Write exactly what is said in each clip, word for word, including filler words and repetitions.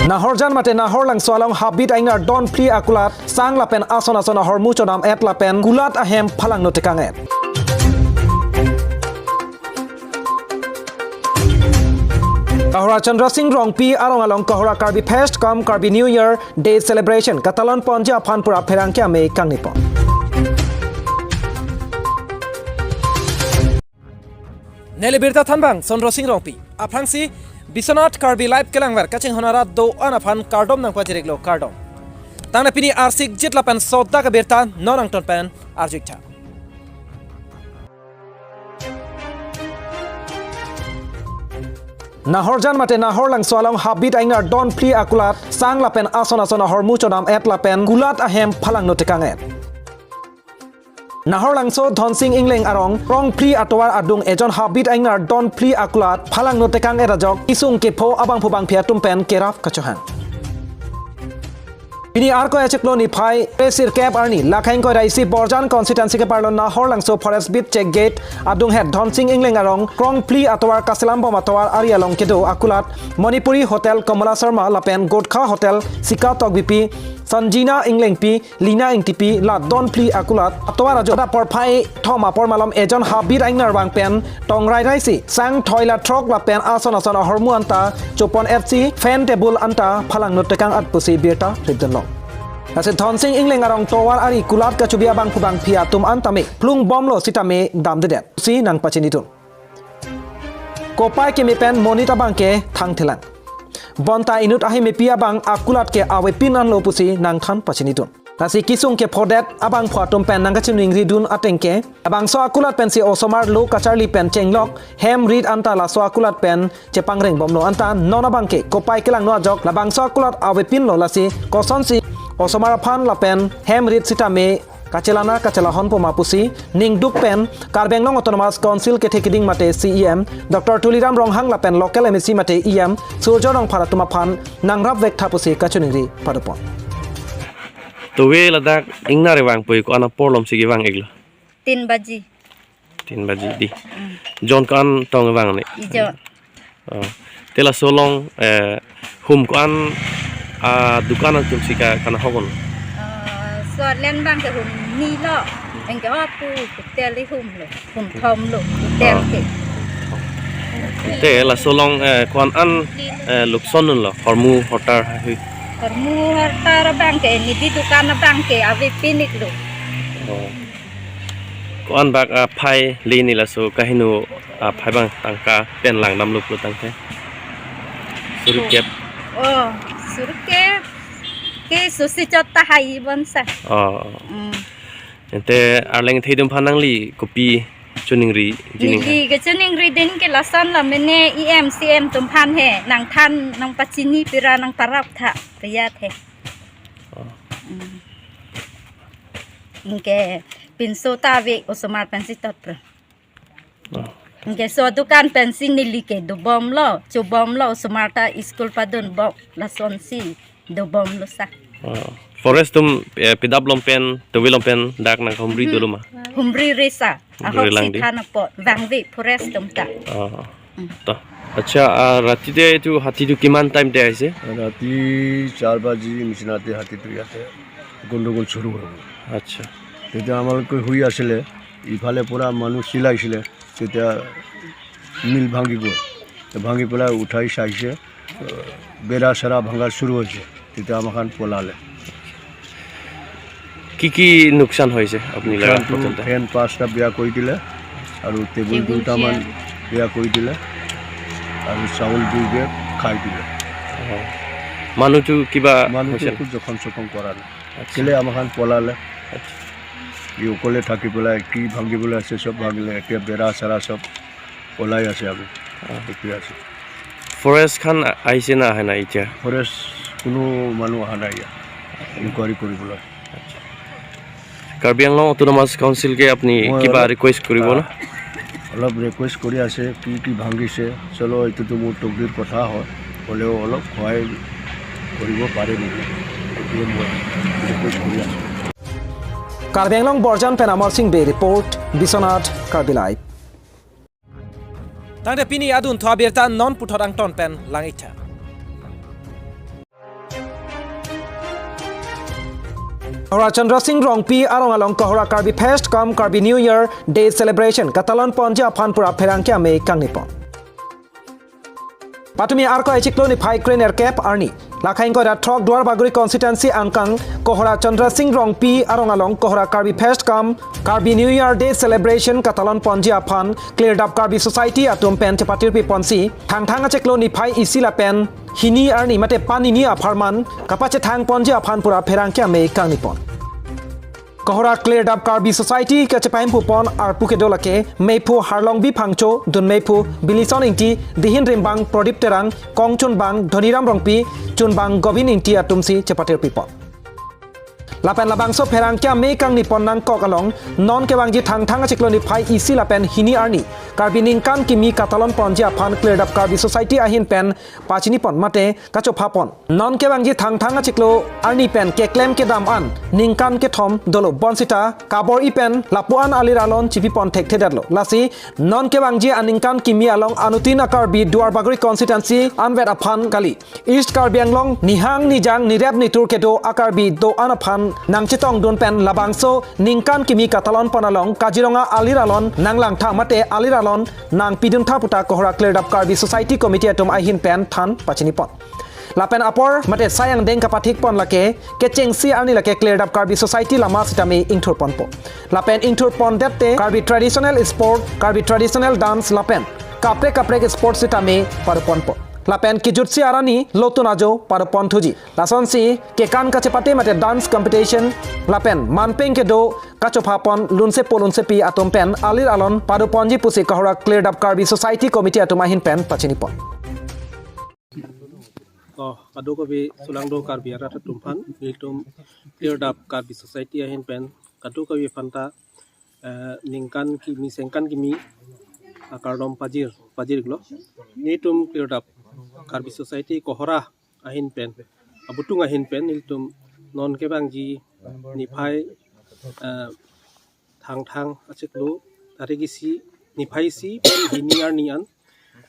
Nahorjan mate Nahorlangso along habit aingnar don phli akulat sang lapen ason ason ahormu chodam-et lapen kulat ahem phalangno tekang-et. Kohora Chandra Singh Rongpi arong along Kohora Karbi Fest cum Karbi New Year Day Celebration katalon ponji aphan pura pherangke amei kangni pon. Neli birta thanbang Chandra Singh Rongpi. Aphrangsi Biswanath Karbi Live kelangver kachinghon arat do-an aphan kardom nangpajir-iklo, kardom. Tangte pini arsik jit lapen sodak abirta non angton pen arju-iktha. Nahorjan mate Nahorlangso along habit aingnar don phli akulat sang lapen ason ason ahormu chodam-et lapen kulat ahem phalangno tekang-et. Nahorlangso Dhonsing Engleng arong krong phli atovar adung ejon habit aingnar don phli akulat phalangno tekang-et ajok kesung kepho abangphu bangphi atum pen kerap kachohang. Pini Arkoi achiklo niphai sirkep arni lakhang koi raisi Borjan constituency keparlo Nahorlangso forest beat check gate adunghet Dhonsing Engleng arong krong phli atovar Kasilam Bom atovar ari along kedo akulat Manipuri Hotel Kamala Sharma lapen Gotkha Hotel Sika Tokbipi, Sanjina Englengpi, Lina Ingtipi la don phli akulat atovar ajok porphai thom apor malom ejon habit aingnar vang pen tong rai raisi sang thoi la throk lapen ason ason ahormu anta chopon-etsi fan table anta phalangno tekang-et pusi birta ripdunlong. Lasi Dhonsing Engleng arong tovar ari kulat kachobi abangphu bangphi atum anta me phlung bomlo sitame damdedet pusi nangpachinidun. Kopai keme pen monit abangke thangthelang. Bonta inut ahimepi abang akulat ke avepin anlo pusi nangthan pachinidun. Lasi kesung kephodet abangphu atum pen nangkachiningridun ateng ke, labangso akulat pensi osomar lo kacharli pen chenglok hem rit anta laso akulat pen chepangreng bomlo anta non abangke kopai kelangno ajok labangso akulat avepinlo, lasi kosonsi osomar aphan lapen hem rit sitame kachelana kachelahon poma pusi ningduk pen Karbi Anglong Autonomous Council kethe kiding mate C E M Doctor Tuliram Ronghang lapen local M A C mate E M Surjya Rongphar atum aphan nangrapvektha pusi kachiningri padopon. Tove ladak ingnar vangpo, ko-an apor lomsi kevang-iklo? Tin baji. Tin baji dei. Hmm. Jon ko-an tong vang ne? Ijo. Oh. Te laso along, eh, hum ko-an, ah, dukan atumsi ka, kanahok-un? Eh, so len abangke hum ni lo. Anke ho pu hotel i hum lo. Hum thom lo. Hotel ke. Te laso along, eh, ko-an an, eh, lukson unlo. Hormu hortar hei. Hormu hortar abangke neli dukan abangke avepin-iklo. Oh. Ko-an bak aphai le ne laso kaheno aphai abang tangka pen langdamlo pulo tangte? Suri kep. Oh, suri kep. Ke susi chot tahai bonsa. Oh. Hmm. Ante arleng thedum aphan nangli kopi chiningri jining? Neli kachiningridun ke lason la mene E M C M atum aphan he nangthan nangpachini pira nangparaptha piyat he. Oh. Hmm. Anke pinso ta ave osomar pensi totpro. Oh. Anke so dukan pensi neli ke dobomlo, chobomlo, osomar ta school padunbom, lasonsi dobomlo sa. Oh. Forest atum, eh, pidap along pen, tove along pen dak nang humri dolo ma? Humri resa. Humri ahok lang si dei. Than apot, vangve forest atum ta. Oh. To. আচ্ছা, আহ, ৰাতিতে এইটো হাতীটো কিমান টাইমতে আহিছে? ৰাতি চাৰ বাজি নিচিনাতে হাতীটো ইয়াতে গণ্ডগোল চুৰু হৈ গ'ল। আচ্ছা। তেতিয়া আমালোকে শুই আছিলে, ইফালে পূৰা মানুহ চিলাইছিলে, তেতিয়া মিল ভাঙি গ'ল। তো ভাঙি পেলাই উঠাই চাইছে, আহ, বেৰা চেৰা ভাঙা চুৰু হৈছে। তেতিয়া আমাৰখন পলালে। কি কি লোকচান হৈছে আপুনি লগা লোকচানটো পৰ্যন্ত? ফেন পাঁচটা বেয়া কৰি দিলে আৰু টেবুল টেবুল দুটামান চেয়াৰ। বেয়া কৰি দিলে আৰু চাউল দুই বেগ খাই দিলে। অ। মানুহটো কিবা মানুহটো হৈছে? একো জখম চখম কৰা নাই। আচ্ছা। কেলে আমাৰখন পলালে। আচ্ছা। ই অকলে থাকি পেলাই কি ভাঙিবলৈ আছে চব ভাঙিলে। এতিয়া বেৰা চেৰা চব ওলাই আছে আৰু। অ। এইটোৱে আছে। ফৰেষ্ট খান আ-, আহিছে না আহে নাই এতিয়া? ফৰেষ্ট কোনো মানুহ অহা নাই ইয়াত ইনকুৱাৰী কৰিবলৈ। কাৰ্বি আংলং অট'নমাছ কাউন্সিলকে আপুনি মই কিবা অলপ, ৰিকুৱেষ্ট কৰিব না? আ, অলপ ৰিকুৱেষ্ট কৰি আছে, কি কি ভাঙিছে। চলো, এইটোতো মোৰ তকদিৰ কথা হয়, হ'লেও অলপ সহায় কৰিব পাৰে নেকি? এইটোৱে মই ৰিকুৱেষ্ট কৰি আছোঁ। Karbi Anglong Borjan pen Amar Singh Bey report, Biswanath Karbi Live. Tangte pini adunthu abirta non puthot angton pen lang-iktha. Kohora Chandra Sing Rongpi arong along Kohora Karbi Fest cum Karbi New Year Day Celebration katalon ponji aphan pura pherangke amei kangni pon. Patumi Arkoi achiklo niphai krenerkep arni, lakhai ingkoi ra throk Duarbagori constituency angkang Kohora Chandra Sing Rongpi arong along Kohora Karbi Fest cum Karbi New Year Day Celebration katalon ponji aphan Klirdap Karbi Society atum pen chepatirpi ponsi, Thangthang achiklo niphai isi lapen hini arni mate panini apharman kapachethang ponji aphan pura pherangke amei kangni pon. Kohora Klirdap Karbi Society kachepahemphu pon arpu kedo lake meiphu Harlongbi Phangcho, dun meiphu Bilison Ingti, dihin rimbang Prodip Terang, kongchunbang Dhoniram Rongpi, chunbang Gobin Ingti atumsi chepatirpi pon. Lapen labangso pherangke amei kangni pon nangkok along, non kevangji Thangthang achiklo niphai isi lapen hini arni Karbi ningkan kimi katalon ponji aphan Klirdap Karbi Society ahin pen pachini pon mate kachopha pon. Non kevangji Thangthang achiklo arni pen keklem kedam an ningkan kethom dolo bonsita kabor-i pen lapu-an alir alon chipi pon thekthedetlo. Lasi non kevangji aningkan kimi along anuttin a-Karbi Duarbagori constituency anvet aphan kali, East Karbi Anglong nihang nijang nirep nitur kedo a-Karbi do-an aphan nangchetongdun pen labangso ningkan kimi katalon pon along Kaziranga alir alon nanglangtha mate alir alon nangpiduntha puta Kohora Klirdap Karbi Society Committee atum ahin pen than pachini pon. Lapen apor mate sai angdeng kapathik pon lake kechengsi arni lake Klirdap Karbi Society lama sitame ingthur ponpo. Lapen ingthur pondet te Karbi traditional sport, Karbi traditional dance lapen kaprek kaprek sport sitame pado ponpo. Lapen kejutsi arani lotun ajo pado ponthuji. Lasonsi kekan kachepate mate dance competition lapen manpeng kedo kachopha pon lunsepo lunsepi atum pen alir alon pado ponji pusi Kohora Klirdap Karbi Society Committee atum ahin pen pachini pon. Oh, kadokave sulangdo Karbi arat atum aphan, nelitum Klirdap Karbi Society ahin pen kadokave aphanta, eh, ningkan kimi sengkan kimi akardom pajir, pajir iklo. Nelitum Klirdap Karbi Society Kohora ahin pen, abutung ahin pen nelitum non kevangji niphai, eh, Thangthang achiklo tarik isi, niphai isi hini arni an,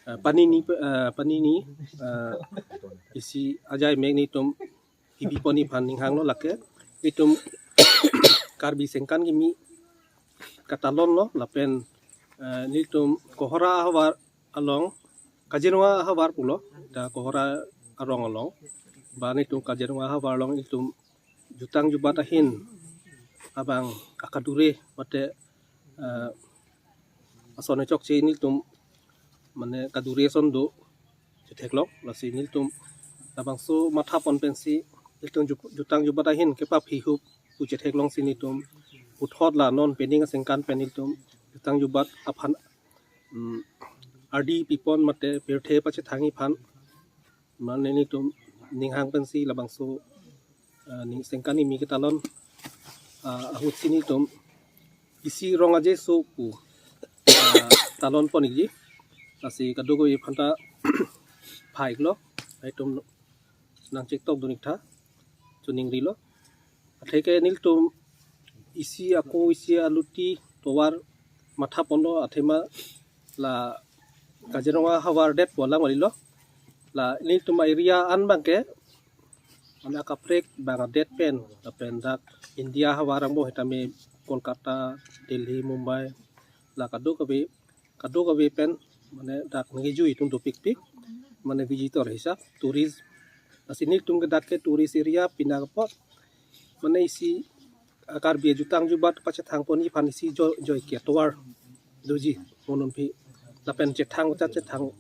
eh, panini, eh, panini, eh, isi ajai mek nelitum pipi ponji aphan ninghanglo lake nelitum Karbi sengkan kimi katalonlo lapen, eh, nelitum Kohora havar along Kaziranga havar pulo, ta Kohora arong along, ba nelitum Kaziranga havar along nelitum jutang jubat ahin abang akadure mate, eh, ason chokche nelitum mane kadure ason do chetheklong, lasi nelitum labangso matha pon pensi nelitum ju-, jutang jubat ahin kepaphi hup pu chetheklongsi nelitum puthot la non pening asengkan pen nelitum jutang jubat aphan, mm, ardi pipon mate pirthe pachethangji aphan mane nelitum ninghang pensi labangso, ah, ning sengkan kimi ketalon, ah, ahutsi nelitum isi rong aje so pu, ah, talon pon ikji. Lasi kadokave aphanta pha iklo, nelitum nangchektok dun iktha, chuning rilo. Atheke nelitum isi ako isi aluti tovar matha ponlo athema la Kaziranga havar det pu alang valilo. La nelitum area an abangke mane akaprek bang adet pen, lapen dak India havar angbong sitame Kolkata, Delhi, Mumbai, la kadokave, kadokave pen mane dak nangkejui atum dopikpik, mane visitor hisap, tourist. Lasi nelitum ke dak ke tourist area pina apot mane isi, ah, Karbi jutang jubat pachethang ponji aphan isi jo-, joike tovar doji mo non aphi, lapen chethang ta chethang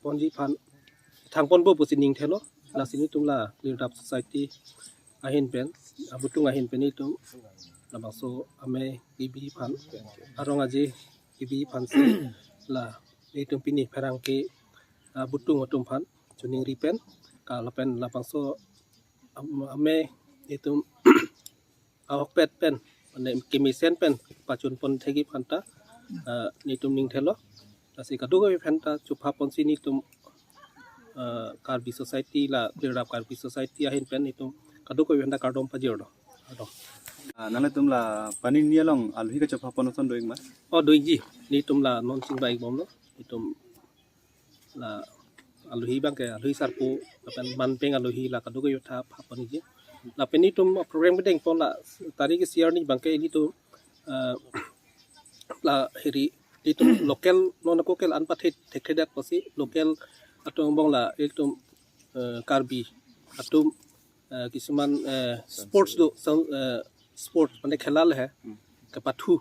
ponji aphan, thang ponpo pusi ning thelo. Lasi nelitum la Klirdap Society ahin pen, abutung ahin pen nelitum labangso amei kebi aphan, arong aje kebi aphansi la nelitum pini pherangke abutung atum aphan chuning ri pen, ka lapen labangso am-, amei nelitum ahokpet pen, mane kemesen pen pachun pon thekji aphanta, ah, nelitum ning thelo. Lasi kadokave aphanta chopha ponsi nelitum, ah, Karbi Society la Klirdap Karbi Society ahin pen nelitum kadokave aphanta kardom pajirlo. Kardom. Ah, nanglitum la panini along alohi kachopha pon ason do-ik ma? Oh, do-ikji. Nelitum la non chingvai bomlo. Nelitum la alohi abangke alohi sarpo, lapen manpeng alohi la kadokave aphan pha ponji. Lapen nelitum program kedeng pon la tarik isi arni abangke nelitum, eh, la heri nelitum local non ako ke la-an pathe thekthedet pusi local atum angbong la nelitum, eh, Karbi atum, eh, kisuman, eh, sports do, sang, eh, sports mane khela le he kepathu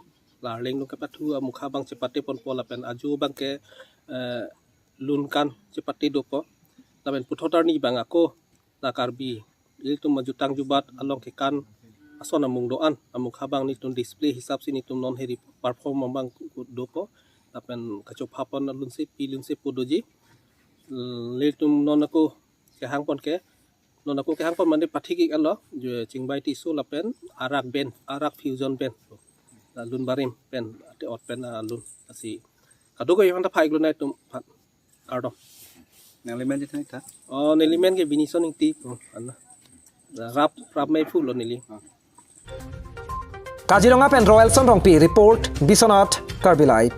la Arleng do kepathu amukha abang chepate ponpo lapen ajo abangke, eh, lun kan chepate dopo lapen puthot arni abang ako la Karbi nelitum ajutang jubat along kekan ason amung do-an amukha abang nelitum display hisap si nelitum non heri perform abang dopo lapen kachopha pon alun si pi lun si pu doji. Nelitum non ako kehang pon ke non ako kehang pon mane pathik ik alo je Chingbai Tisso lapen Arak band, Arak fusion band, la lun barim pen ate ot pen alun asi kadokave aphan ta phai ik lo nelitum aphan. Kardom. Nangli men jitha tha? Oh, neli men ke Binison Ingti. Oh, ana. Rap, rap mei phu lo neli. Kaziranga pen Royalson Rongpi report, Biswanath Karbi Live.